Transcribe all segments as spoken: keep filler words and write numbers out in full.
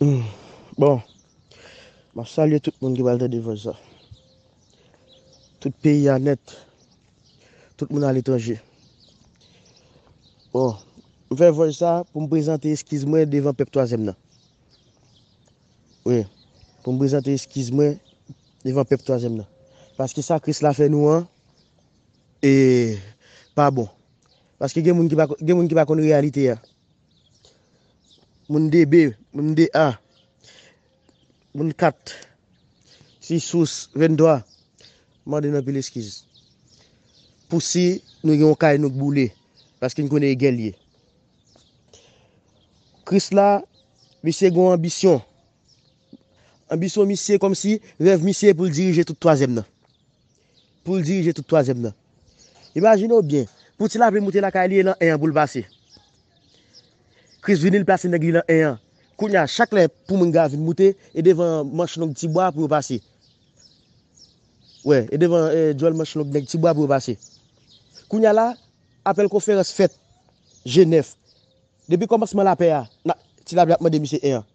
Hmm. Bon, m ap salye tout moun ki pral tande vòj sa. Tout peyi a nèt. Tout moun aletranje. Bon, m fè vòj sa pou m prezante eskiz mwen devan pèp twazyèm nan. Wi, pou m prezante eskiz mwen devan pèp twazyèm nan. Paske sa Kris la fè nou an, e pa bon. Paske gen moun ki pa, gen moun ki pa konn reyalite a. Moun de B, moun de A, moun kat, sis, sous, venntwa, mande n anpil eskiz. Pou si nou gen yon kay nou k boule, paske n konnen e gè l ye. Kris la, misye gen yon anbisyon. Anbisyon misye kòmsi rèv misye pou l dirije tout twazyèm nan. Pou l dirije tout twazyèm nan. Imajine w byen, pou ti lapli moute lakay li e nan en an pou l pase. Kris vini, l plase nèg li nan en an. Kounye a, chak lè pou moun gra vin moute, e devan manch long Tibwa pou yo pase. Wè, e devan eh, djòl manch long nèg Tibwa pou yo pase. Kounye a la, apèl konferans fèt Jenèf. Depi kòmansman lapè a, na, ti lapli ap mande misye en an.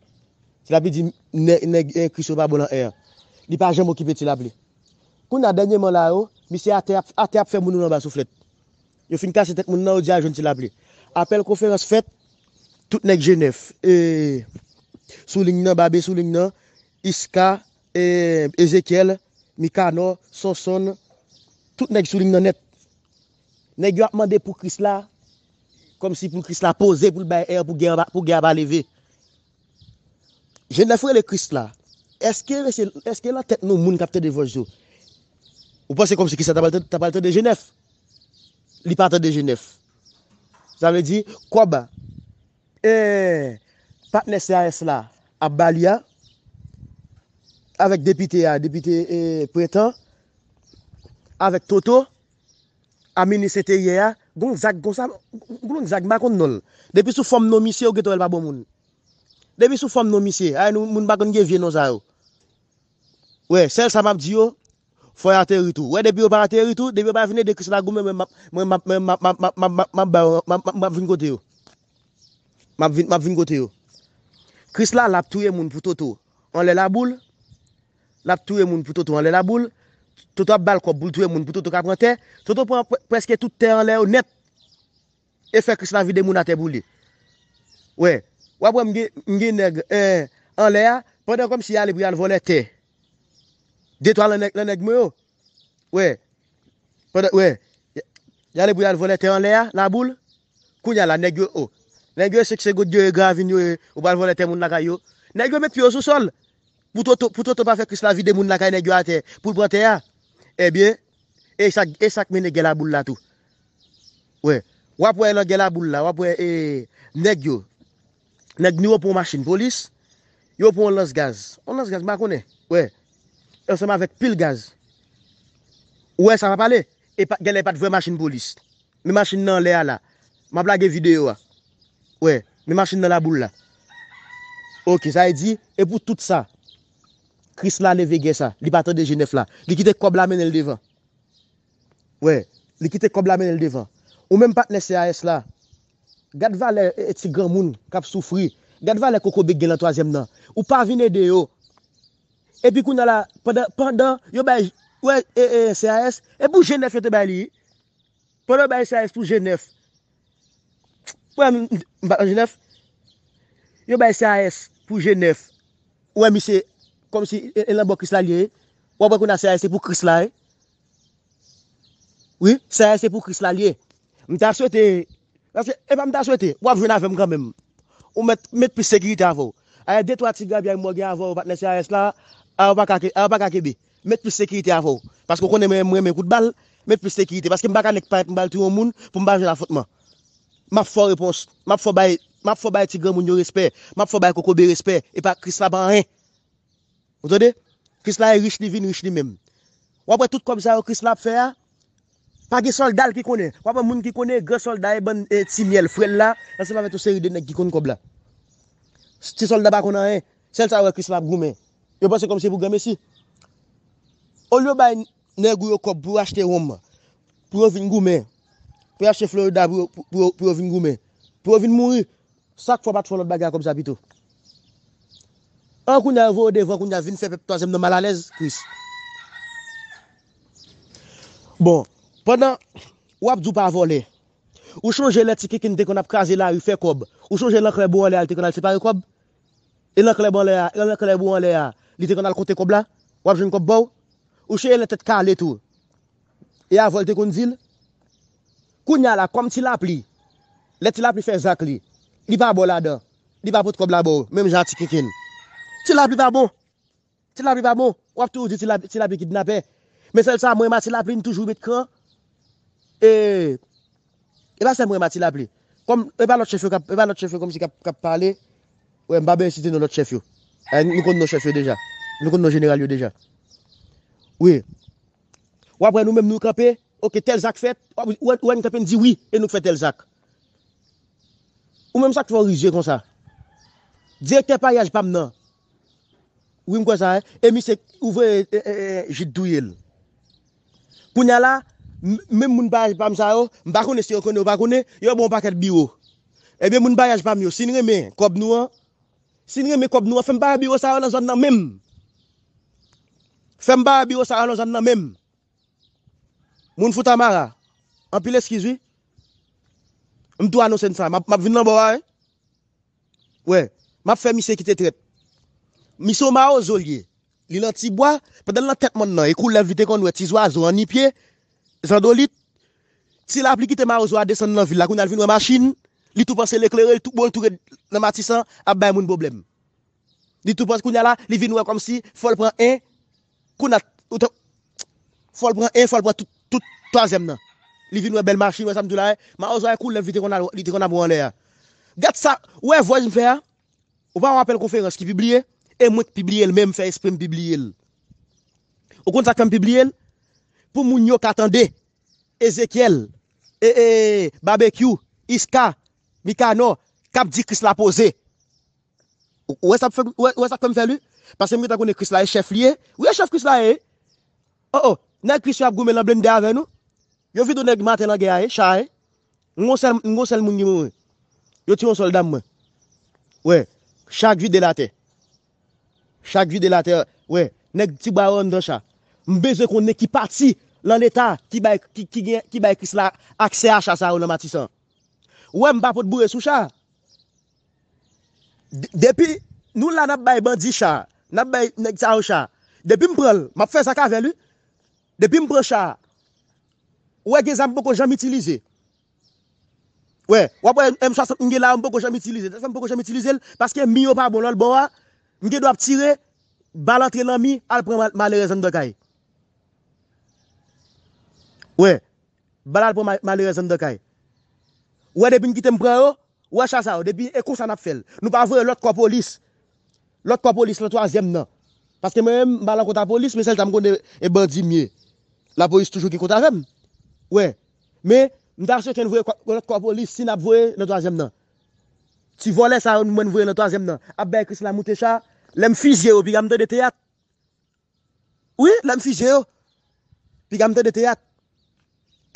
Ti lapli di nè- nèg eh, Kris yo pa bon nan en an. Li pa janm okipe ti lapli. Kounye a dènyèman la yo, misye atè ap, atè ap fè moun yo anba souflèt. Yo fin kase tèt moun nan, yo di al jwenn ti lapli. Apèl konferans fèt, tout nèg Jenèf. E, sou liy nan, Babe sou liy nan, Iska, e, Ezekyèl, Mikanò, Sonsonn, tout nèg sou liy nan nèt. Nèg yo ap mande pou Kris la, kòmsi pou Kris la poze, pou l bay èr, pou gè a pa, pou gè a pa leve. Jenèf rele Kris la. Èske, èske nan tèt nou moun k ap tande vòj yo, ou panse kòmsi Kris la ta pral tande, ta pral tande Jenèf? Li pa tande Jenèf. Sa vle di, kòb eh, patnè C A S la ap ba li a, avèk depite a, depite eh, Prentan, avèk Toto, a minis enteryè a, gon zak, gon sa, gon zak, m pa konn non l. Depi sou fòm non misye, ou gentan wè l pa bon moun. Depi sou fòm non misye, ay, nou, moun pa konn gen vye non sa yo. Wè, sèl sa m ap di yo, fò y ateri tou. Wè, depi yo pa ateri tou, depi yo pa vin ede Kris la goumen, mwen, m ap, mwen, m ap, mwen, m ap, m ap, m ap, m ap, m ap ba yo, m ap, m ap, m ap vin kote yo. M ap vin, m ap vin kote yo. Kris la, l ap touye moun pou Toto anlè laboul. L ap touye moun pou Toto anlè laboul. Toto ap ba l kòb pou l touye moun pou Toto ka pran tè. Toto pran pre- prèske tout tè anlè yo nèt. E fè Kris la vide moun atè pou li. Wè, w ap wè m gen, m gen nèg eh, anlè a, pandan kòmsi y ale pou y al vòlè tè. Detwa lan nèg, lan nèg mwen yo. Wè, pandan, wè, y- y ale pou y al vòlè tè anlè a, laboul. Kounye a la, nèg yo, o. Nèg yo, se, se goud yo, e gravin yo, e, ou pral vòlè tè moun lakay yo. Nèg yo met pye yo sou sòl. Pou Toto, pou Toto pa fè Kris la vide moun lakay nèg yo atè, pou l pran tè a. Ebyen, e sa, e sa k mennen gè laboul la tou. Wè, w ap wè nan gè laboul la, w ap wè e, nèg yo. Nèg nou yo pran yon machin polis, yo pran yon lans gaz. Yon lans gaz, m pa konnen. Wè, ansanm avèk pil gaz. Ou wè sa pa pale? E pa, genlè pa t vrè machin polis. Men machin nan anlè a la. M ap lage videyo a. Wè, men machin nan laboul la. Oke, sa vle di, e pou tout sa, Kris la leve gè sa. Li pa tande Jenèf la. Li kite kòb la mennen l devan. Wè, li kite kòb la mennen l devan. Ou menm patnè C A S la, gad valè e, ti granmoun k ap soufri. Gad valè kokobe k gen lan twazyèm nan. Ou pa vin ede yo. Epi kounye a la, pandan, pandan yo bay, wè, e, e, C A S, e pou Jenèf yo te bay li. Pandan yo bay C A S pou Jenèf. Wè, m, m pa nan Jenèf. Yo bay C A S pou Jenèf. Ou wè misye, kòmsi e, e lan bò Kris la l ye. W ap wè kounye a C A S se pou Kris la, wi. Wi, C A S se pou Kris la l ye. M ta swete, paske, e pa m ta swete, w ap jwenn avè m kanmenm. Ou mèt, met plis sekirite avè w. Ayè, de twa ti grabyay m wè gen avè w, patnè C A S la, a yo pa ka, a yo pa ka kenbe. Met plis sekirite avè w. Paske w konnen mwen, mwen renmen kout bal, met plis sekirite. Paske m pa ka nèk parèt m pral touye yon moun pou m pa jwenn afwontman. M ap fè w repons, m ap fè w bay, m ap fè w bay ti granmoun yo respè, m ap fè w bay kokobe respè, e pa Kris la pa anyen. Ou tande? Kris la e rich, li vin rich li menm. W ap wè tout kòb sa yo Kris la ap fè a, pa gen sòlda l ki konnen. W ap wè moun ki konnen gran sòlda e bann e, ti myèl frè l la, ansanm avèk yon seri de nèg ki konn kòb la. Ti sòlda pa konn anyen. Sèl sa yo wè Kris la ap goumen. Yo panse kòmsi pou granmesi. Olye yo bay nèg ou yo kòb pou yo achte wonm, pou yo vin goumen, pou yo achte Florida pou yo, pou, pou yo, pou yo vin goumen, pou yo vin mouri. Sak fè w pa t fè lòt bagay a kòb sa pito? An, kounye a yo voye w devan, kounye a vin fè pèp twazyèm nan malalèz, Kris. Bon, pandan w ap di w pa vòlè, ou chonje lè Ti Kinkin te konn ap kraze lari, fè kòb? Ou chonje Lanklè Bou Anlè a, li te konn al separe kòb? E Lanklè Bou Anlè a, Lanklè Bou Anlè a, li te konn al konte kòb la? W ap jwenn kòb ba w? Ou chonje lè Tèt Kale tou? E avè w te konn di l? Kounye a la, kòm Ti Lapli, lè Ti Lapli fè zak li, li pa ba w ladan, li pa pot kòb la ba w, menm jan a Ti Kinkin. Ti Lapli pa bon. Ti Lapli pa bon. W ap toujou di Ti Lapli, Ti Lapli kidnapè. Men sèl sa, mwen, Mati Lapli, m toujou met kran. E, e pa sèl mwen, Mati Lapli. Kòm, e pa lòt chèf yo k ap, e pa lòt chèf yo kòmsi k ap, k ap pale. Wè, m pa bezwen site non lòt chèf yo. Eh, nou konn non chèf yo deja. Nou konn non jeneral yo deja. Wi. W ap wè nou menm nou kanpe, oke, tèl zak fèt, w ap, w wè, w wè n kanpe, n di wi, e nou k fè tèl zak. Ou menm sa k fè w rizye konsa? Direktè paryaj pa m nan. Wi, m kwè sa, e, e misye ouvre, e, e, e, Jid touye l. Kounye a la, m- menm moun paryaj pa m sa yo, m pa konnen si yo konnen, yo pa konnen, yo ba w yon pakèt biwo. Ebyen, moun paryaj pa m yo, si n renmen kòb nou an, si n renmen kòb nou an, fè m pa wè biwo sa yo nan zòn nan menm. Fè m pa wè biwo sa yo nan zòn nan menm. Moun Fontamara, anpil eskiz wi. M tou anonse n sa, m ap, m ap vin nan bò a, wi. Wè, m ap fè misye kite trèt. Misye yon mawozo l ye. Li nan Tibwa, pandan l nan tèt mòn nan, e koulèv li te konn wè, ti zwazo, annipye, zandolit. Ti Lapli kite mawozo a desann nan vil la, kounye a l vin wè machin, li tou panse l eklere, li tou, bon, l tou ret nan Matisan, ap bay moun pwoblèm. Li tou panse kounye a la, li vin wè kòmsi, fò l pran en, kounye a, ou te- fò l pran en, fò l pran tout, tout twazyèm nan. Li vin wè bèl machin, wè sa m di w la, wè, mawozo a koulèv li te konn al, li te konn ap wè anlè a. Gad sa, ou wè vòy m fè a? Ou pa wè apèl konferans ki pibliye? E mwen k pibliye l menm, fè espre m pibliye l. Ou konn sa k fè m pibliye l? Pou moun yo ka tande Ezekyèl, e, e, Babekyou, Iska, Mikanò, k ap di Kris la poze. Ou ou wè sa k fè, ou wè, ou wè sa k fè m fè l, wi? Paske m gentan konnen Kris la e chèf li ye. Wi, e chèf Kris la ye. Oh, oh, nèg Kris yo ap goumen nan blende avè nou. Yo vide yon nèg maten nan gè a, e, cha, e. M gon sèl, m gon sèl moun ki mouri. Yo tiye yon sòlda m mwen. Wè, cha k vide l atè. Cha k vide l atè, wè, nèg Tibwa yo anndan cha. M bezwen konnen ki pati nan Leta ki bay, ki, ki gen, ki bay Kris la aksè a cha sa yo nan Matisan. Wè, m pa pot boure sou cha. D- depi nou la n ap bay bandi cha, n ap bay nèg sa yo cha. Depi m pran l, m ap fè zak avè l, wi. Depi m pran cha, ou wè gen zam m poko janm itilize. Wè, w ap wè M swasant m gen la yo m poko janm itilize. Tèl sa m poko janm itilize l, paske mi yo pa bon lòt bò a, m gen dwa ap tire, bal antre nan mi, al pran mal- malerèz anndan kay. Wè, bal al pran ma- malerèz anndan kay. Ou wè depi m kite m pran yo, ou wè cha sa yo, depi e konsa n ap fè l. Nou pa voye lòt kò polis. Lòt kò polis lan twazyèm nan. Paske mwen menm, m pa nan kont a polis, men sèl sa m konnen e bandi m ye. Lapolis toujou gen kont avè m. Wè. Men, m ta swete n voye kò- lòt kò polis, si n ap voye nan twazyèm nan. Ti vòlè sa yo, mwen n voye nan twazyèm nan. Ap bay Kris la moute cha. Lè m fizye yo, piga m tande teyat. Wi, lè m fizye yo. Piga m tande teyat.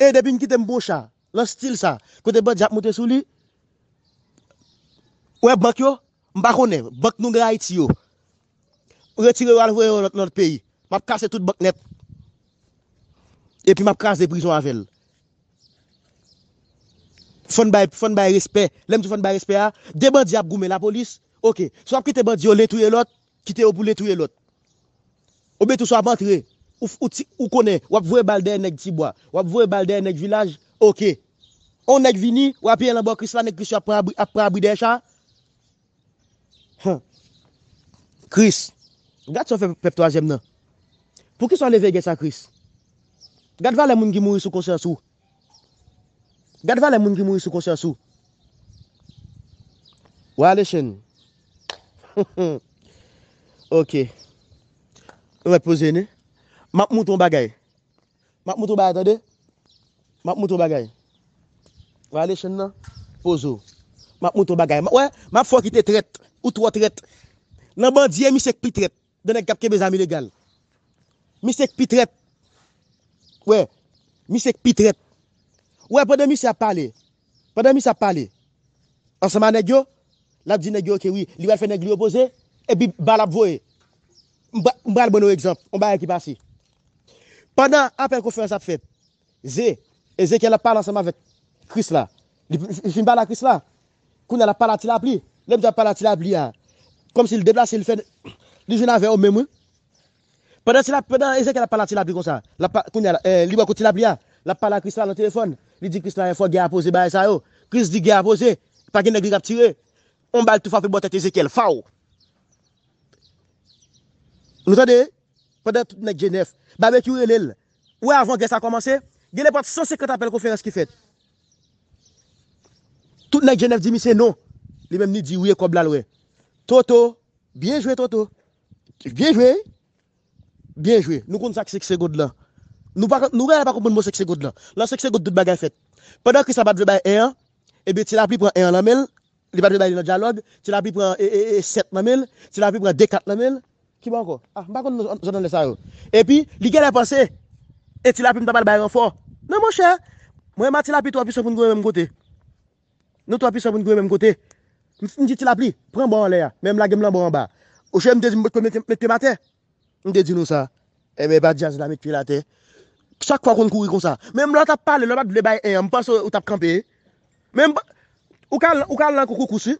E depi n kite m pran cha, lan stil sa, kote bandi ap moute sou li, wè bank yo, m pa konnen, bank nou gen Ayiti yo. Retire yo al voye yo lòt, lòt peyi. M ap kase tout bank nèt. Epi m ap kraze prizon avè l. Fò n bay, fò n bay respè. Lè m di fò n bay respè a, de bandi ap goumen lapolis. Oke, si w ap kite bandi yo len touye lòt, kite yo pou len touye lòt. Oubyen tou sa w ap antre, ou, ou, ti- ou konnen, w ap voye bal dèyè nèg Tibwa, w ap voye bal dèyè nèg vilaj, oke. On nèg vini, w apiye l anba Kris la, nèg Kris yo ap pran abri, ap pran abri dèyè cha. Hum. Kris. Gad sa w fè pèp twazyèm nan. Poukisa w leve gè sa, Kris? Gad valè moun ki mouri sou konsyans ou. Gad valè moun ki mouri sou konsyans ou. Wale chen. Oke. Ou mèt poze, ne? M ap montre yon bagay. M ap montre yon bagay, tande. M ap montre yon bagay. Wale chen nan. Poze w. M ap montre yon bagay. M- Wè, m ap fè w kite trèt. Ou twò trèt. Nan bandi, e misye k pi trèt. De nèg k ap kenbe zam ilegal. Misye k pi trèt. Wè, misye k pi trèt. Wè, pandan misye ap pale, pandan misye ap pale ansanm a nèg yo, l ap di nèg yo, oke, wi, li pral fè nèg li yo poze. epi bal ap voye. M pra- m pral ban nou egzanp, yon bagay ki pase. Pandan apèl konferans ap fèt, Ze, Ezekyèl ap pale ansanm avèk Kris la. Li, li fin pale a Kris la. Kounye a l ap pale a ti lapli. Lè m di ap pale a ti lapli a, kòmsi l deplase, li fè, li jwenn avè yo menm, wi. Pandan ti lapli, pandan Ezekyèl ap pale a ti lapli konsa, l ap pa- kounye a, eh, li bò kot ti lapli a, l ap pale a Kris la nan telefòn. Li di Kris la, fò gè a poze bagay sa yo. Kris di gè a poze, pa gen nèg li k ap tire. On bal tou frape bò tèt Ezekyèl, faw. Nou tande? Pandan tout nèg G nèf, Babekyou rele l. Ou wè, avan gè sa kòmanse, gen nenpòt san senkant apèl konferans ki fèt. Tout nèg G nèf di misye non. Li menm li di wi, e kòb la l wè. Toto, byen jwe, Toto. Byen jwe. Byen jwe. Nou konn sa k se k se God lan. Nou pa, nou genlè pa konprann mo se k se God lan. Nan se k se God tout bagay fèt. Pandan Kris la pa t vle bay en an, ebyen ti lapli pran en an nan men l, li pa t vle bay li nan dyalòg, ti lapli pran e, e, e, sèt nan men l, ti lapli pran de kat nan men l. Ki bò ankò? Ah, m pa konn zòn anlè sa yo. Epi, li genlè panse, e ti lapli m ta pral bay ranfò. Non, monchè, mwen menm a ti lapli twò pwisan pou n goumen menm kote. Nou twò pwisan pou n goumen menm kote. M, m di ti lapli, pran bò anlè a, men m lage m nan bò anba. Oche m te di m mete, mete m atè. M te di nou sa. Enben, pa djaz la met pye l atè. Chak fwa w konn kouri konsa. Menm lè w t ap pale, lè w pa t vle bay en an, m panse w t ap kanpe. Men m pa- ou ka al, ou ka al nan konkou kous, wi.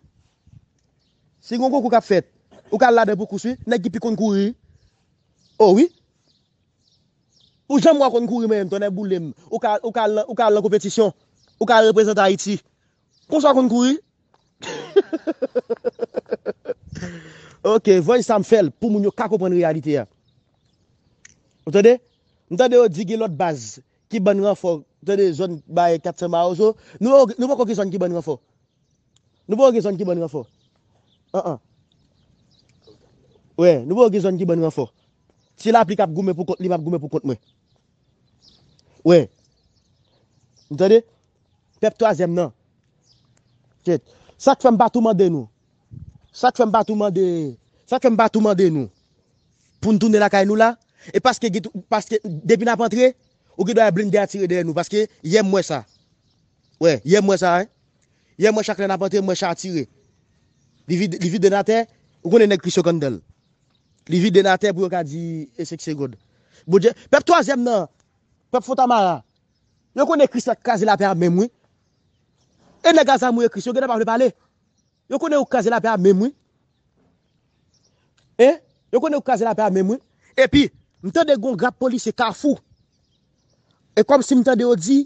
Si gen yon konkou k ap fèt, ou ka al ladan pou kous, wi. Nèg ki pi konn kouri. O wi. Ou janm wè w konn kouri menm, tonnè boule m. Ou ka, ou ka al nan, ou ka al nan konpetisyon. Ou ka al reprezante Ayiti. Konsa w konn kouri. Ok, voice sa m fè l pou moun yo ka konprann reyalite a. Ou tande? M tande yo di gen lòt baz ki ban n ranfò. Ou tande zòn bay kat san Mawozo. Nou, nou poko gen zòn ki ban n ranfò. Nou poko gen zòn ki ban n ranfò. An an. Wè, nou poko gen zòn ki ban n ranfò. Ti lapli k ap goumen pou kont li, m ap goumen pou kont mwen. Wè. Ou tande? Pèp twazyèm nan. Kèt. Sa k fè m pa tou mande nou. Sa k fè m pa tou mande. Sa k fè m pa tou mande nou. Pou n tounen lakay nou la. E paske, gen tou- paske depi n ap antre, ou gen dwa wè blende a tire dèyè nou. Paske yè m wè sa. Wè, yè m wè sa, wi. Yè m wè chak lè n ap antre, m wè cha a tire. Li vide, li vide n atè. Ou konnen nèg Kris yo kandan l. Li vide n atè pou yo ka di e se k se God. Bondye, pèp twazyèm nan, pèp Fontamara. Yo konnen Kris la k kraze lapè a menm, wi. E nèg a zam ou e Kris, yo gentan pa vle pale. Yo konnen yo k kraze lapè a menm, wi. Hein? Yo konnen yo k kraze lapè a menm, wi. Epi, m tande gon grap polisye Kafou. E kòmsi m tande yo di,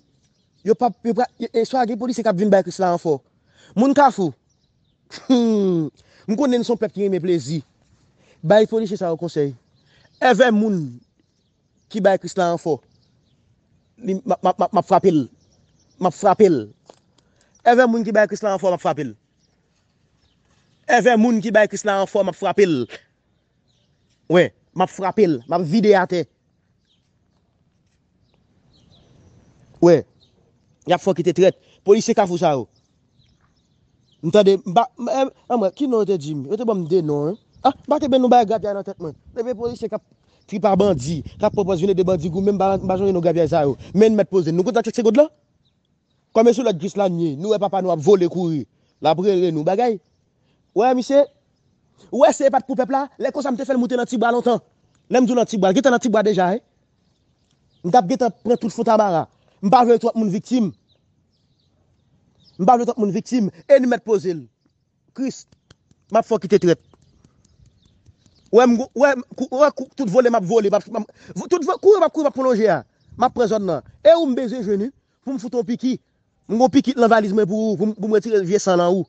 yo p ap, yo pa, e swa gen polisye k ap vin bay Kris la ranfò. Moun Kafou. Hmm. M konnen n se yon pèp ki renmen plezi. Bay polisye sa yo konsèy. Èvè moun ki bay Kris la ranfò, li, m ap, m ap, m ap, m ap frape l. M ap frape l. Èvè moun ki bay Kris la ranfò, m ap frape l. Èvè moun ki bay Kris la ranfò, m ap frape l. Wè, m ap frape l. M ap vide atè. Wè. Y ap fè w kite trèt. Polisye Kafou sa yo. M tande, m pa, m, eh, anmwey, ki non yo te di m? Yo te ban m de non, wi. Ah, m pa te ban nou bagay grapyay nan tèt mwen. Depi polisye k ap trip a bandi, k ap pran pòz vin ede bandi goumen, m pa, m pa sonje non grapyay sa yo. Men n mèt poze n. Nou konn sa k se k se God lan? Kòm e sou lòd Kris la n ye, nou wè papa nou ap vole kouri. L ap rele nou bagay. Wè, misye, ou wè se e pa t pou pèp la, lè konsa m te fè l moute nan ti bwa lontan. Lè m di w nan ti bwa, l gentan nan ti bwa deja, wi. M t ap gentan pran tout Fontamara. M pa vle twòp moun viktim. M pa vle twòp moun viktim. E n mèt poze l. Kris, m ap fè w kite trèt. Wè m, wè m, kou- wè kou- tout vole m ap vole, m ap, m ap- tout vo- kouri m ap kouri, m ap pran lonje a. M ap pran zòn nan. E ou m bezwen jwenn, wi, pou m fout w yon piki. M gon piki nan valiz mwen pou ou, pou m, pou m retire vye san nan ou.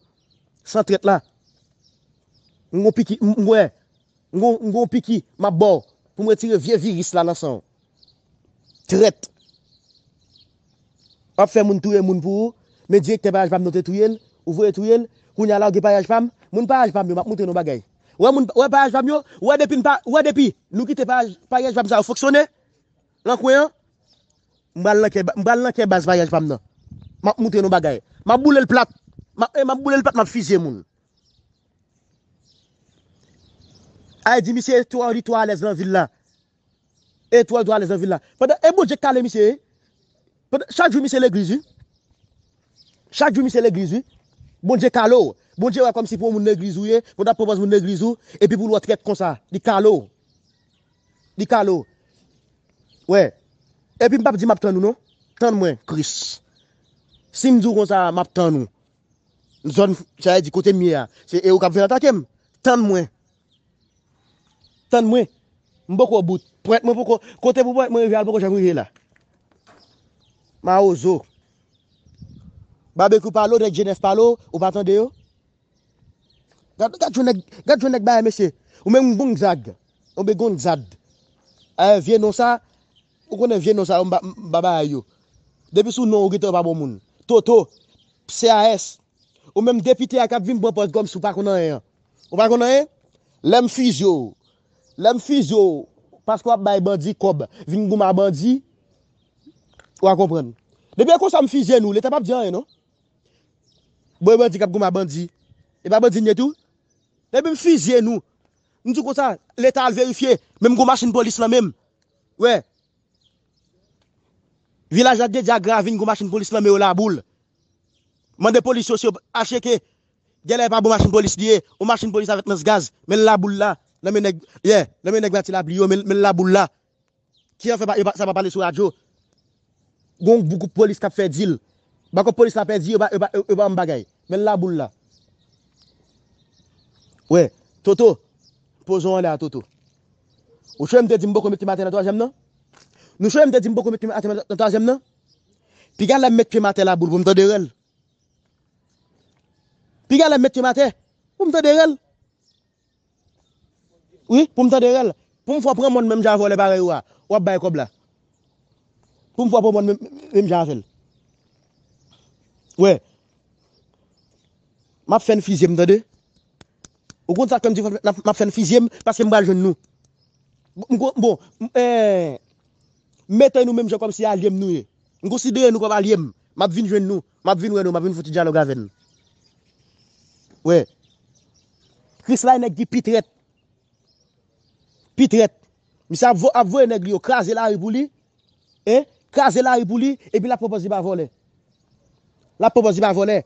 San trèt la. M gon piki, m, m, wè. M gon, m gon piki, m ap ba w. Pou m retire vye viris la nan san w. Trèt. W ap fè moun touye moun pou ou. Men direktè Payaj Pam nan te touye l. Ou voye touye l. Kounye a la, ou gen Payaj Pam. Moun Payaj Pam yo, m ap montre nou bagay. Wè moun, wè Payaj Pam yo, wè depi n pa, wè depi nou kite Payaj, Payaj Pam sa yo fonksyone. Nan kwen an, m pral nan kè, m pral nan kè baz Payaj Pam nan. M ap montre nou bagay. M ap boule l plat. M ap, e m ap boule l plat, m ap fizye moun. Ay di misye twò, li twò alèz nan vil la. E twò, li twò alèz nan vil la. Pandan, e Bondye k kale misye, wi. Pandan, chak jou misye legliz, wi. Chak jou misye legliz, wi. Bondye kale w. Bondye wè kòmsi pou yon moun legliz ou ye, pou w t ap pran pòz moun legliz ou, epi pou l wè w trèt konsa. Li kale w. Li kale w. Wè. Epi m p ap di m ap tann ou non. Tann mwen, Kris. Si m di w konsa, m ap tann ou. Zòn, sa vle di kote m ye a. Se e ou k ap vin atake m. Tann mwen. Tann mwen. M poko bout. Pwent mwen poko. Kote pou pwent mwen rive a, l poko janm rive la. Mawozo. Babekyou pale w, nèg Jenèf pale w, ou pa tande yo? Gad, gad jan nèg, gad jan nèg bagay, mesye. Ou menm Gonzag. Oubyen Gonzad. Eh, vye non sa, ou konnen vye non sa yo, m pa, m pa bagay yo. Depi sou non ou gentan pa bon moun. Toto, C A S. Ou menm depite a k ap vin pran pòz kòmsi ou pa konn anyen an. Ou pa konn anyen? Lè m fizye w, lè m fizye w, paske w ap bay bandi kòb, vin goumen a bandi, w a konprann. Depi e konsa m fizye nou, Leta p ap di anyen non. Bon, e bandi k ap goumen a bandi. E pa bandi n ye tou? Depi m fizye nou, m di w konsa, Leta al verifye, menm gon machin polis nan men m. Wè. Vilaj Ladredi ak Gravin gon machin polis nan men yo Laboul. Mande polis yo si yo a tcheke. Genlè e pa bon machin polis li ye. Yon machin polis avèk lans gaz. Men l Laboul la. Nan men nèg, yeah, nan men nèg Mati Lapli yo, men, men l Laboul la. Ki an fè pa, yo pa, sa pa pale sou radyo. Gon gwoup polis k ap fè dil. Bakòp polis la pèdi, yo pa, yo pa, yo pa yon bagay. Men l Laboul la. Wè, Toto, poze w anlè a, Toto. Ou sonje m te di m poko met pye m atè nan twazyèm nan? Nou sonje m te di m poko met pye m atè nan twazyèm nan? Piga lè m met pye m atè Laboul pou m tande rèl. Piga lè m met pye m atè pou m tande rèl. Wi, pou m tande rèl. Pou m fè w pran mòn menm jan avè w lè parèy ou a. W ap bay kòb la. Pou m fè w pran mòn menm, menm jan avè l. Wè. M ap fè n fizye m, tande. Ou konn sa k fè m di m ap, m ap fè n fizye m, paske m pral jwenn nou. M kon-, bon, m, eh, mete nou menm jan kòmsi alye m nou ye. M konsidere nou kòm alye m. M ap vin jwenn nou. M ap vin wè nou. M ap vin fouti dyalòg avè n. Wè. Krisla e nèg ki pi trèt. Pi trèt. Misye ap vo-, ap voye nèg li yo kraze lari pou li. Hein? Kraze lari pou li. Epi l ap pran pòz li pa vòlè. L ap pran pòz li pa vòlè.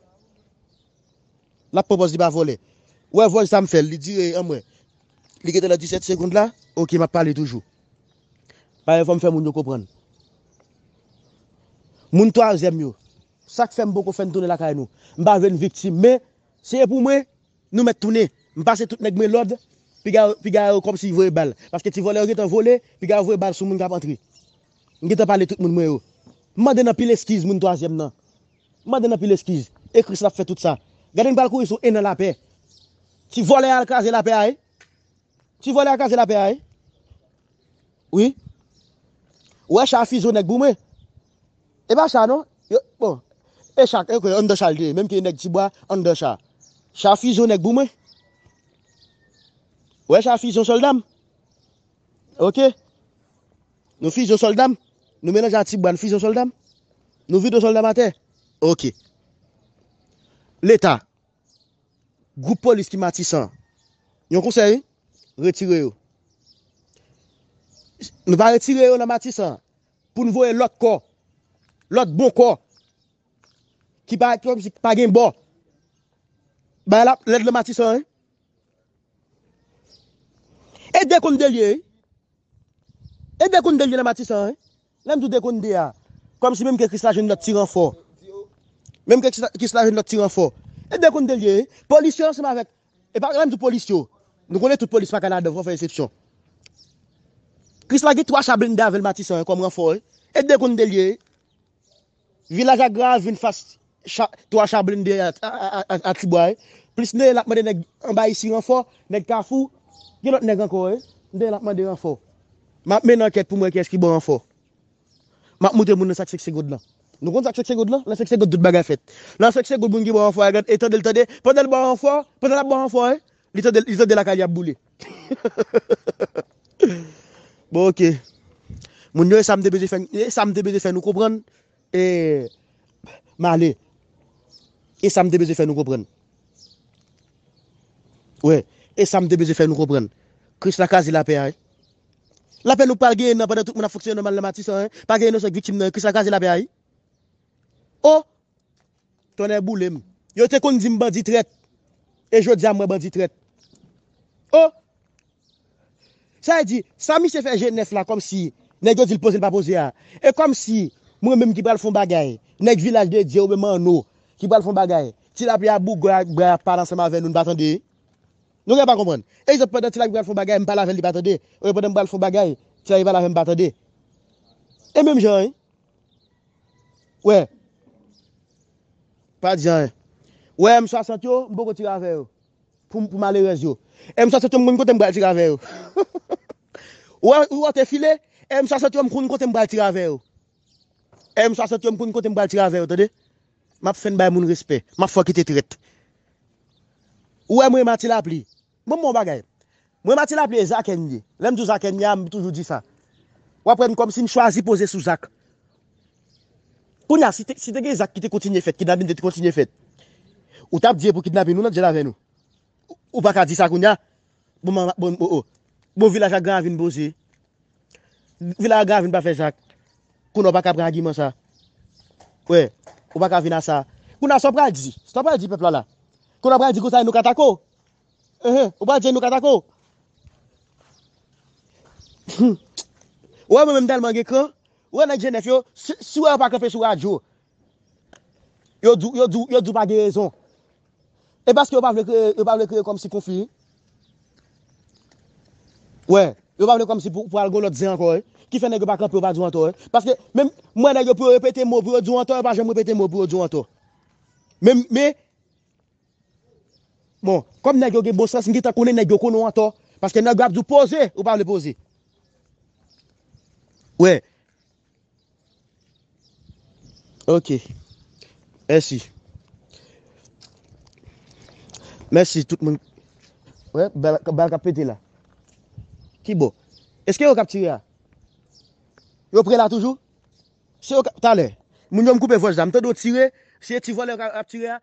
L ap pran pòz li pa vòlè. Ou wè vòy sa m fè l, li dire anmwey. Li gentan nan disèt segonn la. Oke, m ap pale toujou. Paske fò m fè moun yo konprann. Moun twazyèm yo. Sa k fè m poko fè n tounen lakay nou. M pa vle n viktim. Men, se pou mwen, nou mèt tounen. M pase tout nèg mwen lòd, piga, piga yo kòmsi voye bal. Paske ti vòlè yo gentan vole, piga yo voye bal sou moun k ap antre. M gentan pale tout moun mwen yo. M mande n anpil eskiz moun twazyèm nan. M mande n anpil eskiz. E Kris l ap fè tout sa. Gade n pral kouri sou en an lapè. Ti vòlè a al kraze lapè a, wi. Ti vòlè a al kraze lapè a, wi. Wi. Ou wè cha fizye nèg pou mwen. E pa cha non. Yo, bon. E cha, ok, anndan cha l te ye. Menm ke nèg Tibwa, anndan cha. Cha fizye nèg pou mwen. Ou wè cha fizye sòlda m. Ok. Nou fizye sòlda m. Nou melanje a Tibwa, nou fizye sòlda m. Nou vide sòlda m atè. Ok. Leta. Gwoup polis ki Matisan. Yon konsèy, retire yo. Nou pa retire yo nan Matisan pou n voye lòt kò, lòt bon kò, ki pa, ki kòmsi pa gen bò. Bagay la lèd nan Matisan, wi. E de konn de l ye, wi. E de konn de l ye nan Matisan, wi. Lè m di w de konn de a, kòmsi menm ke Krisla jwenn lòt ti ranfò. Menm ke Krisla, Krisla jwenn lòt ti ranfò. E de konn de l ye, wi. Polis yo ansanm avèk, e pa, lè m di w polis yo, nou konnen tout polis pa ka ladan, fò fè eksepsyon. Krisla gen twa cha blende avè l Matisan, wi, kòm ranfò, wi. E de konn de l ye, wi. Vilaj Agra a vin fas cha, twa cha blende a, a, a, a, a Tibwa, wi. Plis nèg l ap mande nèg anba isi ranfò, nèg Kafou, gen lòt nèg ankò, wi. Nèg l ap mande ranfò. M ap mennen ankèt pou m wè kiyès ki ban ranfò. M ap montre moun nan sa k senk segonn lan. Nou konn sa k senk segonn lan? Nan senk segonn tout bagay fèt. Nan senk segonn moun ki ban ranfò a, gad, e tande l tande. Pandan l ban ranfò, pandan l ap ban ranfò, wi. Li tande, li tande lakay li ap boule. Bon, ok. Moun yo, e sa m te bezwen fè, e sa m te bezwen fè nou konprann. E, m ale. E sa m te bezwen fè nou konprann. Wi, e sa m te bezwen fè nou konprann. Krisla kraze lapè a, wi. Lapè nou pral genyen nan pandan tout moun ap fonksyone nòmal nan Matisan, wi. Pa gen inosan k viktim nan, Krisla kraze lapè a, wi. O! Tonnè boule m. Yo te konn di m bandi trèt. E jodi a m wè bandi trèt. Oh! Sa vle di, sa misye fè G nèf la kòmsi nèg yo di l poze l pa poze a. E kòmsi mwen menm ki pral fè yon bagay, nèg Vilaj de Dye oubyen Manno ki pral fè yon bagay, Ti Lapli a bougay ak bra ap pale ansanm avè nou, n pa tande. Nou gen pa konprann. Egzanp, pandan Ti Lapli pral fè yon bagay, m pale avè l, li pa tande. Oubyen pandan m pral fè yon bagay, Ti Lapli pale avè m, pa tande. E menm jan, wi. Wè. Pa di anyen. Wè, M swasant yo, m poko tire avè yo. Pou, pou malerèz yo. M swasant yo, m konn kote m pral tire avè yo. Wè, ou wè te file, M swasant yo, m konn kote m pral tire avè yo. M swasant yo, m konn kote m pral tire avè yo, tande? M ap fè n bay moun respè. M ap fè w kite trèt. Ou wè mwen, Mati Lapli. Bon, bon bagay. Mwen, Mati Lapli, e Zakè m ye. Lè m di w Zakè m ye a, m toujou di sa. W ap wè m kòmsi m chwazi poze sou Zak. Kounye a, si te, si te gen Zak ki te kontinye fèt, kidnapin te, te kontinye fèt, ou t ap di e pou kidnapin nou nan djèl avè nou. Ou, ou pa ka di sa kounye a. Bon, bon, bon, oh, oh. Bon, Vilaj ak Gran Ravin poze. Vilaj ak Gran Ravin pa fè Zak. Kounye a ou pa ka pran agiman sa. Wè, ou pa ka vin a sa. Kounye a sa w pral di. Sa w pral di pèp la la. Kounye a w pral di konsa nou ka atake w. Enhen, ou pral di nou ka atake w. Ou wè mwen menm tèlman gen kran. Ou wè nèg G nèf yo, si, si w wè yo pa kanpe sou radyo, yo di w, yo di w, yo di w pa gen rezon. E paske yo pa vle kreye, yo pa vle kreye kòmsi konfli. Wè, yo pa vle kòmsi pou, pou al gon lòt zen ankò, wi. Ki fè nèg yo pa kanpe, yo pa di w antò, wi. Paske menm mwen nèg yo pou yo repete mo, pou yo di w antò, yo pa janm repete mo pou yo di w antò. Men, men, bon, kòm nèg yo gen bon sans, m gentan konnen nèg yo konnen w antò. Paske nèg yo ap di w poze, ou pa vle poze. Wè. Ok. Mèsi. Mèsi tout moun. Wè, bal, bal k ap pete la. Ki bò? Èske yo k ap tire a? Yo pre la toujou? Se yo k ap, talè. Moun yo m koupe vòch la. M tande yo tire. Se ti vòlè yo k ap tire a.